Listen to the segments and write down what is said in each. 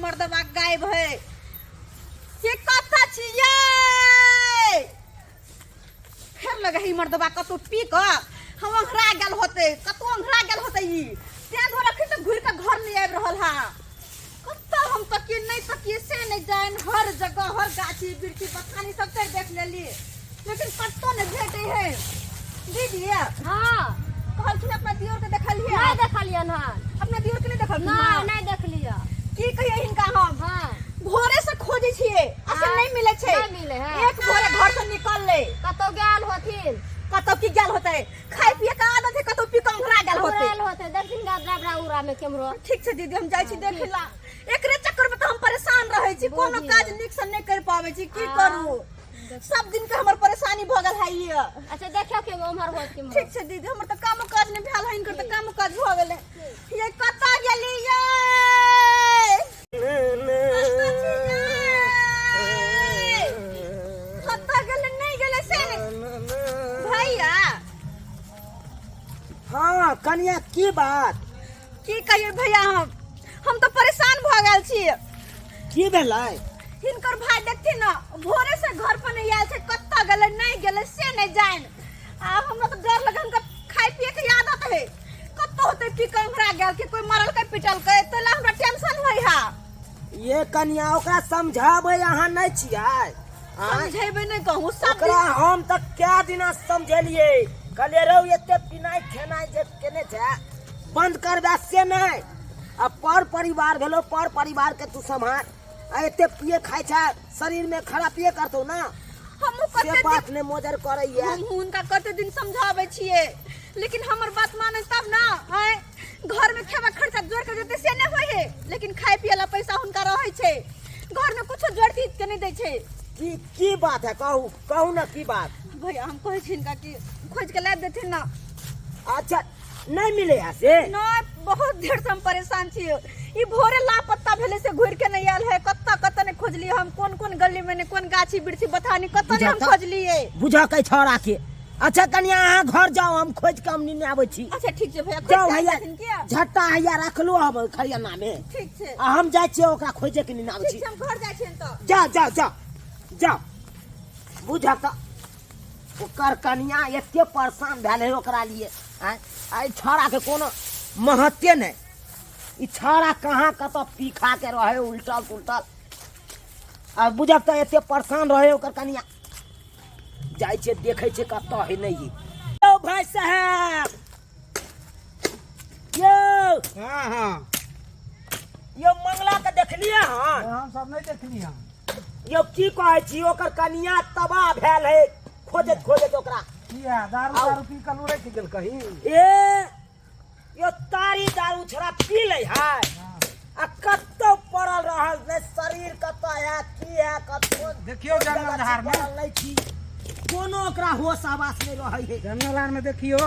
मर्दबा गायब है से कतऽ छियै फेर लगे है ई मर्दबा कतौ पी कऽ हम ओंघरा गेल होतै कतौ ओंघरा गेल होतै ई तें दुआरे अखन तक घुरि कऽ घर नहि आबि रहल है कतऽ हम तकिए नहि तकिए से नहि जानि हर जगह हर गाछी बिरछी बथानी सब तर देख लेली लेकिन कतौ नहि भेटै है दीदी हाँ कहलखिन अपना दियोर के देखलियै नहीं देखलियन हन अपना दियोर के नहि देखलखिन नहीं नहीं देखलियै की कहियै हिनका हम हाँ भोरे से खोजै छियै आ से हाँ, नहि मिलै छै नहि मिलै है। एक भोरे घर से निकललै कतौ गेल होथिन कतौ की गेल होतै खाय पिए के आदत है कतौ पी के ओंघरा गेल होतै उड़ायल होतै देखथिन डबरा उड़ा में केम्हरो ठीक छै दीदी हम जाइ छी देखै ला एकरे चक्कर में तऽ हम परेशान रहै छी कोनो बुझियौ। काज नीक से नहि कर पाबै छी की आ। करू सब दिन के हमर परेशानी भऽ गेल है ई अच्छा देखियौ के उम्हर होत केम्हरो ठीक छै दीदी हमर तऽ कामो काज नहि भेल है हिनकर तऽ कामो काज भऽ गेलै ये कतऽ गेली ये कतऽ गेलै नहि गेलै से नहि भैया हाँ कनिया की बात की कहियै भैया हम तऽ परेशान भऽ गेल छी की भेलै हिनकर भाई देखथिन ने भोरे से घर पर नहीं आयल छै कतऽ गेलै नहीं गेलै से नहीं जान आ हमरा तऽ डर लगे हुनका खाय पिए के आदत है कतऽ होतै पी के हमरा गेल कि कोई मरल के पिटल के तो ला हमरा टेंशन होई हा ये कनिया ओकरा समझाबै अहाँ नहि छियै आँय? समझेबै नहीं कहूँ सब ओकरा हम तऽ कए दिना समझेलियै कहलियै रौ एते पिनाइ खेनाइ जे केने छै बंद करबे से नहि आ पर परिवार भेलो पर परिवार के तू सम्हार आ एते पिए खाइ छै शरीर में खराबिए करतौ ना हमहूँ से कते बात नहि मोजर करैया हम हुनका कते दिन समझाबै छियै लेकिन हमर बात माने तब ना आँय घर में खेबा खर्चा जोड़ के देते से नहीं होय है लेकिन खाए पिए ला पैसा हुनका रहै छै घर में कुछो जोड़ के के नहीं दै छै की की बात है कहू कहू ना की बात भैया हम कहै छी हिनका कि खोज के लाबि देथिन ना अच्छा नहीं मिले है से नहीं बहुत देर से हम परेशान छी ई भोरे लापता भेले से घुर के नहीं आयल है कत्ता कत्ता नहीं खोजलिए हम कोन कोन गली में नहीं कोन गाछी बिरछी बथानी कत्ता नहीं हम बुझाता। खोजलिए बुझा के छौड़ा के अच्छा कनिया अहाँ घर जाओ हम खोज के हम नेने आबै छी अच्छा ठीक छै भैया खोज जाओ के भैया आबि देथिन किया झट्टा हैया रखलो हम खरियाना में ठीक छै आ हम जाइ छियै ओकरा खोजे के नेने आबै ठीक छी छै हम घर जाइ छियनि तऽ जाओ जाओ जाओ जाओ बुझा तऽ ओकर कनिया एते परेशान भेल है ओकरा लिए आँय एहि छौड़ाके कोनो महत्वे नहि ई छौड़ा कहाँ कतऽ पी खा के रहे उल्टल पुलटल आ बुझक तऽ एते परेशान रहे ओकर कनिया जाइ छै देखै छै कतऽ है नहि है यौ भाई साहेब यौ हाँ हाँ यौ मंगला के देखलियै हन हम सब नहीं देखली हन यौ की कहै छी ओकर कनिया तबाह भेल है खोजैत खोजैत ओकरा किया दारू आउ। दारू पी कऽ लुढ़कि गेल कहीं ए यो तारी दारू छोड़ा पी लै है हाँ। आ कतौ पड़ल रहल नहि शरीर कतऽ है की है कतौ देखियौ कोन जंगल जगह झाड़ छी, में। पड़ल नहि छी कोनो ओकरा होश आवास नहि रहै है जंगल आर में देखियो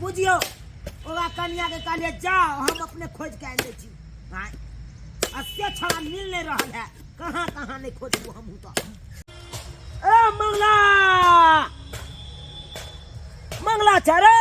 बुझियौ ओकरा कनिया के कहलियै जाओ हम अपने खोज के आनि दै छी आँय आ से छड़ा मिल नहि रहल है कहाँ कहाँ नहि खोजबू हमहूँ तऽ ए मंगला मंगला छै रे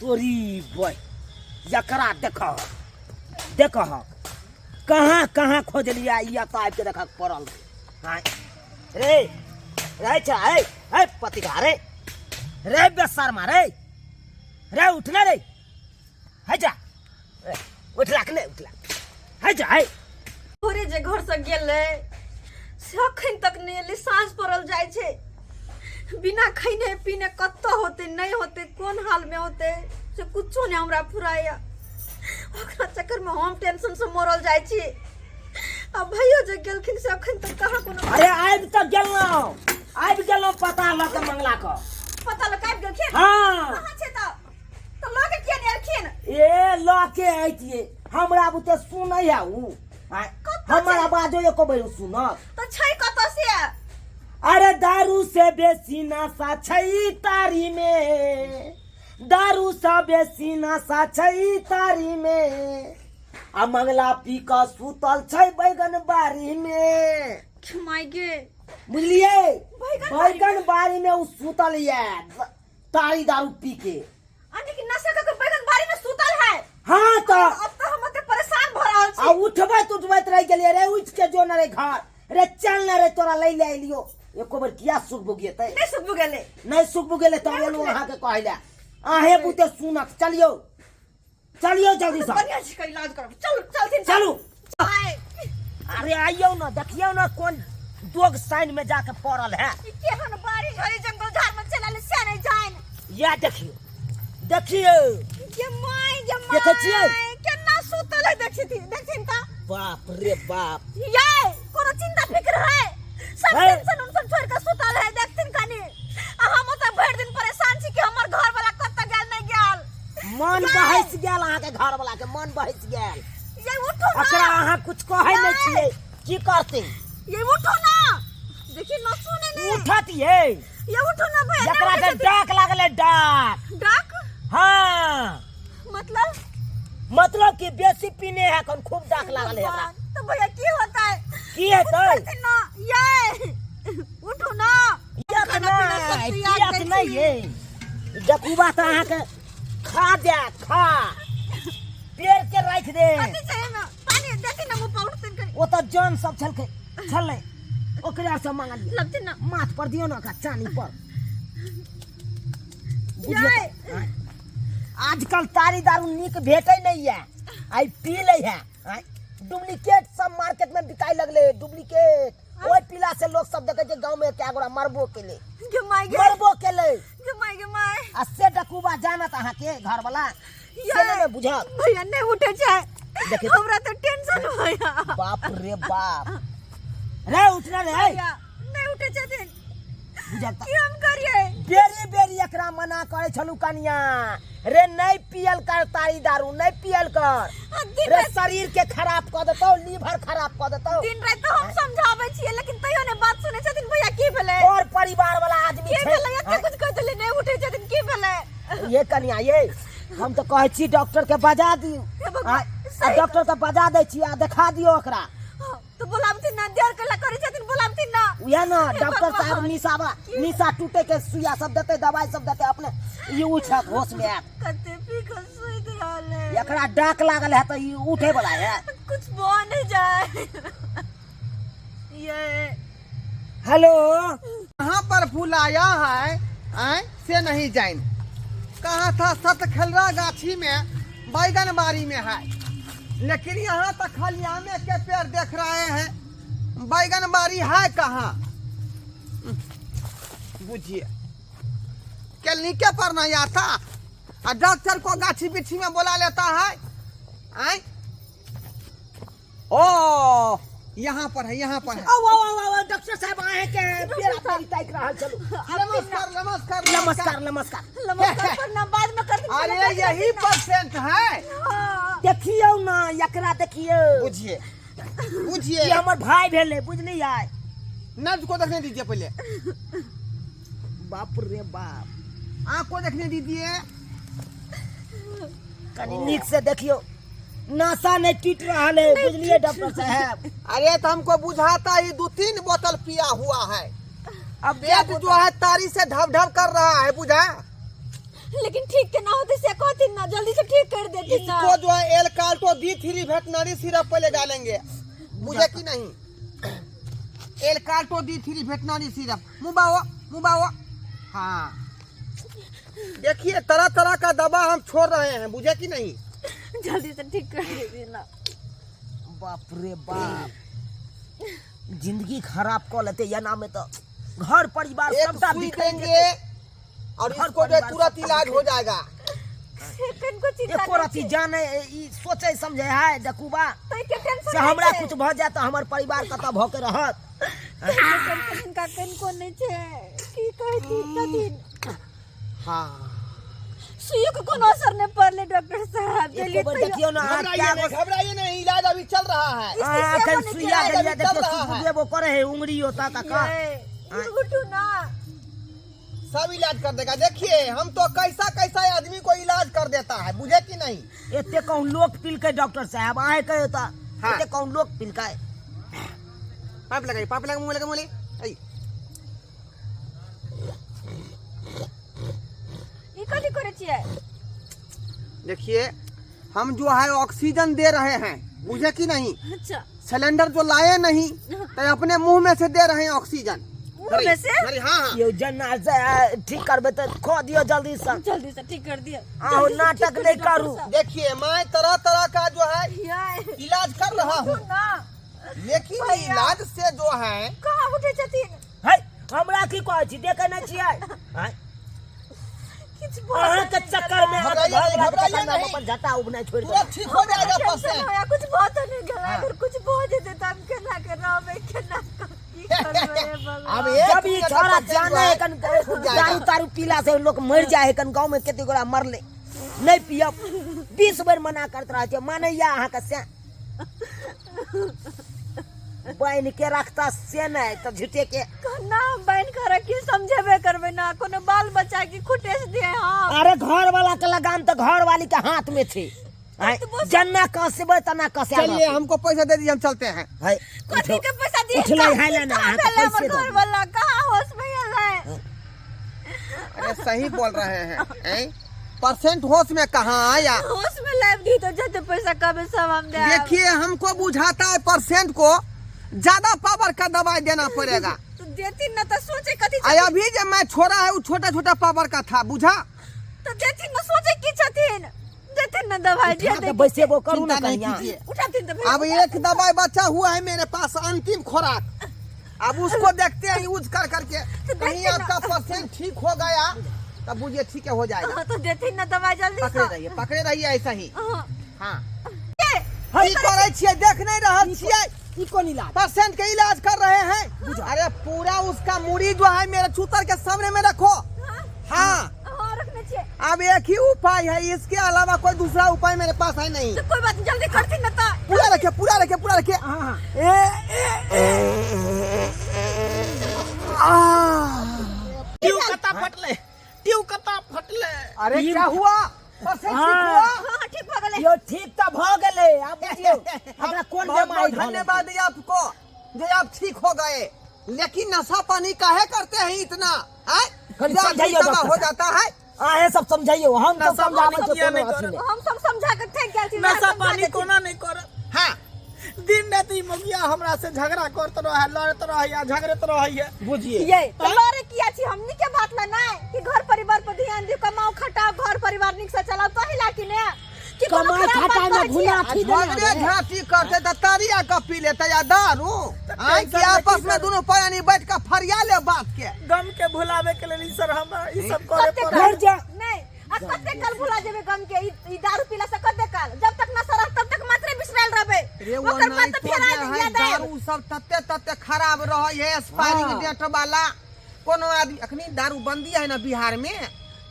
तोरी बय जकरा देख देख कहाँ कहाँ खोजलियै ई एतऽ आबि के देखऽ पड़ल आँय रे रे छै ए ए पतिका रे रे बेशर्मा रे रे उठना रे है जा ए, उठला कि नहि उठला है जा है भोरे जे घरसँ गेलै से अखन तक नहि एलै साँझ पड़ल जाइ छै बिना खैने पीने कतऽ होतै नहि होतै कोन हालमे होतै से कुछो नहि हमरा फुराइया ओकरा चक्करमे हम टेंशनसँ मरल जाइ छी आ भैयो जे गेलखिन से अखन तक कहाँ कोनो अरे आबि तऽ गेलहुँ आबि गेलहुँ पता लऽ कऽ मंगला कऽ पता लग आबि गेलखिन हाँ कहाँ छै तऽ तऽ लऽ के किया नहि एलखिन ए लऽ के अइतियै हमरा बुते सुनै है उ आँय, कतऽ हमर छै? आवाजो एको बेर उ सुनत तऽ छै कतऽ से अरे दारू से बेसी नशा छै ई तारी में दारू से बेसी नशा छै ई तारी में आ मंगला पी कऽ सुतल छै बैगन बाड़ी में माय गे बुझलियै बैगन बाड़ी में? बैगन बाड़ी में उ सुतल ये तारी दारू पी के यानी कि नशा कऽ के बैगन बाड़ी में सुतल है हाँ तऽ अब तऽ हम ओते परेशान भऽ रहल आ छी उठबैत उठबैत रहि गेलियै रे उठि के जो न रे घर रे चल न रे तोरा लै ले एलियो एको बेर किया सुख बुगेतै नहि सुख गेलै नहि सुख बुगेलै तब एलहुँ अहाँके कहै लए अहें बुते सुनक चलियौ चलियौ जल्दी से बढ़िया छै इलाज करब चलू चलथिन चलू आय अरे आइयौ न देखियौ न कोन दोग साइन में जाके पड़ल है ई केहन बारिश हरी जंगल झाड़ में चलल से नहीं जान या देखियौ देखियौ ये माय ये माय देखै छियै? केना सुतल है देखथिन देखथिन त बाप रे बाप ये कोनो चिंता फिक्र है सब है। टेंशन उनसन छोड़ के सुतल है देखथिन कनी आ हम ओतऽ भरि दिन परेशान छी कि हमर घर वाला कतऽ गेल नहीं गेल मन बहस गेल अहाँके घर वाला के मन बहस गेल ये उठो ना एकरा अहाँ कुछ कहै नहि छियै की करतै ये उठो ना देखिए न सुने ने उठत ये ये उठो ना भैया एकरा के डाक लागले डाक डाक हाँ मतलब मतलब कि बेसी पीने है कन खूब डाक लागल है एकरा तो भैया की होता है की हेतै करते ना ये उठो ना किया खाना पीना सब नहि तैयार किया करै नहि छी। ये जकुबा तऽ अहाँके खा जायत खा पेड़ के राखि दे कथी छै एहिमे पानी देती ना मुँह पर उठतन कनी ओतऽ जन सब छलकै छलै ओकरे से मंगलियै लगते ना माथ पर दियौ ने ओकरा चानी पर बुझियौ याय। तऽ, आँय। आजकल तारी दारू नीक भेटै नहि यऽ आइ पी लै है आँय। डुप्लीकेट सब मार्केट में बिकाय लगले डुप्लीकेट ओहि पीला से लोग सब देखै छै गाँव में कए गोरा मरबो केलै गे माय गे मरबो केलै गे माय गे माय आ से डकूबा जानत अहाँके घरवला से नहि ने बुझत भैया नहीं उठे छै देखिए। हमरा तो टेंशन भैया बाप रे बाप रे उठना रे भैया नहीं उठे छथिन बुझत की हम करिए बेरी बेरी एकरा मना करे छलू कनिया रे नहीं पियल कर तारी दारू नहीं पियल कर आ, दिन रे राति शरीर के खराब कऽ देतौ लीवर खराब कऽ देतौ दिन राति तो हम समझाबै छियै लेकिन तैयो नहीं बात सुनै छथिन भैया की भेलै और परिवार वाला आदमी की छै भेलै एते कुछ कहि देलै नहीं उठे छथिन की भेलै ये कनिया ये हम तऽ कहै छी डॉक्टर के बजा दियौ हे भगवान, आ सही डॉक्टर के बजा दै छी आ देखा दियौ ओकरा हाँ, तो बोलाबथिन ना देर केला करै छथिन बोलाबथिन ना उएह ने हे डॉक्टर साहब भगवान। निशा निशा टूटे के सुइया सब देतै दवाई सब देतै अपने ई उठत होश में आयत कते पी के सुति रहल है एकरा डाक लागल है तऽ ई उठे वाला है कुछ भऽ नहीं जाए ये हेलो कहाँ पर फूल आया है आय से नहीं जान कहा था सत खेलरा गाछी में बैगन बाड़ी में है लेकिन यहाँ तक खाली आमे के पेड़ देख रहे हैं बैगन बाड़ी है कहाँ बुझिए क्लिनिके पर नहीं आता आ डॉक्टर को गाछी बिछी में बुला लेता है आय ओ यहाँ पर है यहाँ पर है आओ आओ आओ आओ डॉक्टर साहब आए के पेड़ अपने ताक रहल चलू नमस्कार नमस्कार नमस्कार नमस्कार नमस्कार प्रणाम बाद में कर अरे यही परसेंट है हाँ। देखियौ ना एकरा देखियौ बुझिए बुझिए ई हमर भाई भेलै बुझलियै नब्ज को देखने दीजिए पहले बाप रे बाप आँख को देखने दीजिए कनी नीक से देखियौ नशा नहीं टूट रहल है बुझलिए डॉक्टर साहब अरे तो हमको बुझाता ही दो तीन बोतल पिया हुआ है अब पेट जो है तारी से ढब ढब कर रहा है बुझा लेकिन ठीक के ना होते से कहथिन ना जल्दी से ठीक कर देथिन ना इसको जो है L Calto D three veterinary syrup पहले डालेंगे बुझे कि नहीं L Calto D three veterinary syrup मुबाओ मुबाओ हाँ देखिए तरह तरह का दवा हम छोड़ रहे हैं बुझे कि नहीं जल्दी से ठीक कर देथिन ना बाप रे बाप जिंदगी खराब कऽ लेते या ना में तो घर परिवार एक सबटा सुई बिखर देंगे जेतै। और घर इसको जो है परिवार तुरंत सबटा इलाज हो जाएगा कनको चिंता एको रति जाने ई सोचे समझे है डकुबा तै के टेंशन से हमरा कुछ भऽ जाए तऽ हमर परिवार कतऽ भऽ के रहत टेंशन हिनका कनको नहि छै की कहती छथिन हाँ सुइयो के कोनो असर नहि पड़लै डॉक्टर साहब एको देलियै बेर तैयो देखियौ ने अहाँ घबराइए क्या नहीं घबराइए नहीं इलाज अभी चल रहा है अहाँ एखन सुइया देलियै चल देखियौ रहा है। सुगुगेबो करे है उंगरी होता काका ये उठू ना सब इलाज कर देगा देखिए हम तो कैसा कैसा आदमी को इलाज कर देता है बुझे कि नहीं एते कहूँ लोक पिलकै डॉक्टर साहब अहाँ कहियो तऽ हाँ। एते कहूँ लोक पिलकै पाइप लगाइए पाइप लगा मुंह लगा मुंह लगा आई। ई कथी करै छियै देखिए हम जो है ऑक्सीजन दे रहे हैं, बुझे कि नहीं? अच्छा। सिलेंडर जो लाए नहीं तो अपने मुंह में से दे रहे हैं ऑक्सीजन। मुंह में से? अरे हाँ हाँ। यौ जना से ठीक करबै तऽ खो दियौ जल्दी से। जल्दी से ठीक कर दिया। आहो नाटक नहीं करू। देखिए मैं तरह तरह का जो है इलाज कर रहा हूँ, ना लेकिन इलाज से जो है कहाँ उठे छथिन? है हमरा की कहै छी, देखै नहि छियै? आँय? किछु अहाँके चक्कर में घबराइए नहीं, घबराइए नहीं। अपन झटा उबनाइ छोड़ि तुरंत ठीक हो जाएगा पेशेंट। होया कुछ बहुत नहीं गेला, अगर कुछ बहुत जेते त हम केना के रहबै, केना के की करबै हे भगवान। अब एक जब ई मिनट छोरा पेशेंट जाने जो है, है कन छूट जाएगा। दारू तारू पीला से लोग मर जाए है कन, गाँव में कते गोरा मरले। नहीं पियब 20 बेर मना करत रहे छै, मानैया अहाँके से बहिन के रखता से नहीं तो झूठे के ना बहन कर की समझेबे करबे ना, कोनो बाल बच्चा की खुटेस दिए हम। अरे घर वाला के लगाम तो घर वाली के हाथ में छे। आय, जन्ना कसेबै तना कसे। चलिए हमको पैसा दे दीजिए, हम चलते हैं। है कथी के पैसा दिए? उठलै है ना, कहाँ अहाँके भेलै हमर पैसे दऽ घर वाला? कहाँ होश में एलै? अरे सही बोल रहे हैं, हैं? परसेंट होश में कहाँ आया? होश में लाइब दी तो जते पैसा कमे सब हम दे। देखिए हमको बुझाता है परसेंट को ज्यादा पावर का दवाई देना पड़ेगा। तो देती न तो सोचे कथी? आ अभी जब मैं छोड़ा है वो छोटा छोटा पावर का था, बुझा? तो देती न सोचे की छथिन, देथिन न दवाई उठा जे के बैसेबो करू चिंता ना नहीं कनिया। कीजिए। उठाथिन तो अब एक दवाई बचा हुआ है मेरे पास, अंतिम खुराक, अब उसको देखते हैं यूज कर करके, कहीं आपका परसेंट ठीक हो गया तब बुझिए ठीक हो जाएगा। हाँ, तो देथिन न दवाई जल्दी पकड़े से। रहिए, पकड़े रहिए ऐसा ही। हाँ। हाँ ए, की करै छियै, देख नहीं रहल छियै? ई कोन इलाज? पेशेंट के इलाज कर रहे हैं। अरे पूरा उसका मुड़ी जो है मेरे चूतर के सामने में रखो। हाँ हाँ रखने छियै। अब एक ही उपाय है, इसके अलावा कोई दूसरा उपाय मेरे पास है नहीं। तो कोई बात नहीं, जल्दी करथिन न तो। पूरा रखे, पूरा रखे, पूरा रखे। हाँ। ए, ए, ए, आ। ट्यू कता फटले, ट्यू कता फटले। अरे क्या हुआ? परसेंट ठीक हाँ। हुआ? हाँ ठीक भ गेलै। यो ठीक तो भ गेलै, आब बुझियौ हमरा कोन बहुत बेमारी बहुत भऽ गेलै। धन्यवाद आपको जो आप ठीक हो गए, लेकिन नशा पानी काहे करते हैं इतना? आय? कनी जो आदमी समझाइए तबाह डॉक्टर हो साहब। जाता है। अहें सब समझाइयो, हम तो नशा समझाबै पानी छियै किया कोनो नहि अथी करब। नहि। हम सब समझा के थाकि गेल छी। नशा पानी कोना नहीं करब। हाँ दिन रात ई मगिया हमरा से झगड़ा करत रहे, लड़त रहे या झगड़त रहे। बुझिए ये तो लड़े किया छी हमनी के बात ला ना कि घर परिवार पर ध्यान दियो, कमाओ खटाओ, घर परिवार निक से चलाओ, तो ही ला कि ने कि कोनो कमाई खराब बात खटाई में कहै छियै? भुना थी देने झगड़े आबे। झांटी करते तो तरिया का पी लेते या दारू। तो आय टेंशन कि में आपस की में करू? दोनों प्राणी बैठ के फरिया ले बात के। गम के भुलावे के लेल ई सर हमरा ई सब करे कते पड़ल। घर जा। नहीं आ कते काल भुला जेबे गम के? ई दारू पीला से कते काल? जब तक नशा रह तब तक मात्रे बिसरायल रहबे, रे वो ओकर बाद नहीं तो तो फेर जे आबि है याद आयब। दारू सब तते तते खराब रहे है, एक्सपायरिंग हाँ। डेट वाला। कोनो आदमी अखनी दारू बंदी है ना बिहार में,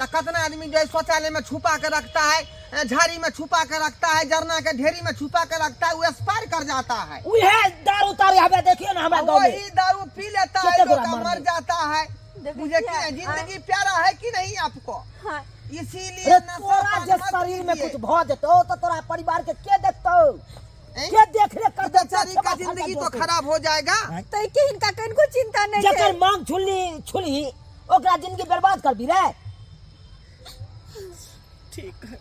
तो कतना आदमी जो है शौचालय में छुपा के रखता है, झाड़ी में छुपा के रखता है, जरना के ढेरी में छुपा के रखता है, वो एक्सपायर कर जाता है। उहे दारू तारू हवे देखियो ना हमरा गाँव में। वही दारू पी लेता है केते लोग गोरा का मर मर गए। जाता है। देखै बुझे कि छियै? नहीं? जिंदगी प्यारा है कि नहीं आपको? हाँ। इसीलिए रे नशा तोरा पान जे मत शरीर में कीजिए। कुछ भ जेतौ तो तोरा परिवार के के देखतौ, हैं? के देख रेख करतौ? बेचारी का जिंदगी तो खराब हो जाएगा। तो के हिनका कनिको चिंता नहीं छै। जकर मांग छुलनी छुलही ओकरा जिंदगी बर्बाद करबी रे। ठीक है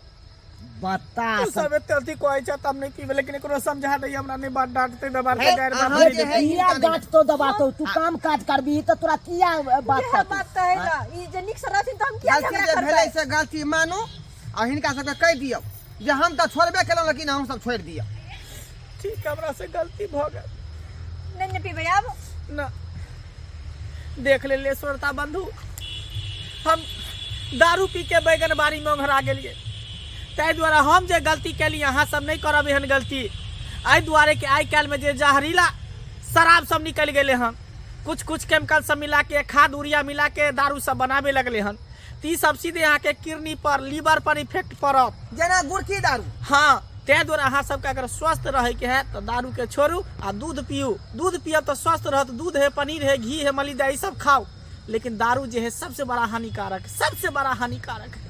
बता तू सब एते अथी कहै छै तब नहीं पीबै, लेकिन एकरो समझा दैयै हमरा नहीं बात डांटते दबाते हे, गारि अहाँ बात जे है किया हिनका नहीं- डांटतो दबातो? तू काम काज करबी तऽ तोरा किया बात इएह करतौ? बात कहै ला ई जे नीक से रहथिन तऽ हम किया गलती झगड़ा जे भेलै करबै? से गलती मानू आ हिनका सबके कहि दियौ जे हम तऽ छोड़बे केलहुँ, लेकिन अहूँ सब छोड़ि दियौ। ठीक, हमरा से गलती भऽ गेल। नहि ने पीबै आब ना। देख लेलियै श्रोता बंधु, हम दारू पी के बैगन बाड़ी में ओंघरा गेलियै, ताहि दुआरे हम जे गलती केली अहाँ सब नहि करब एहन गलती। एहि दुआरे कि आइ काल्हिमे जे जहरीला शराब सब निकलि गेलै हन, कुछ कुछ केमिकल सब मिला के, खाद यूरिया मिला के दारू सब बनाबे लगलै हन, तऽ ई सब सीधे अहाँके किडनी पर, लीवर पर इफेक्ट पड़त, जेना गुड़की दारू। हाँ, ताहि दुआरे अहाँ सबके अगर स्वस्थ रहैके है तऽ दारूके छोड़ू आ दूध पियू। दूध पियब तऽ स्वस्थ रहत, दूध है, पनीर है, घी है, मलिदा, ई सब खाउ, लेकिन दारू जे है सबसे बड़ा हानिकारक, सबसे बड़ा हानिकारक है।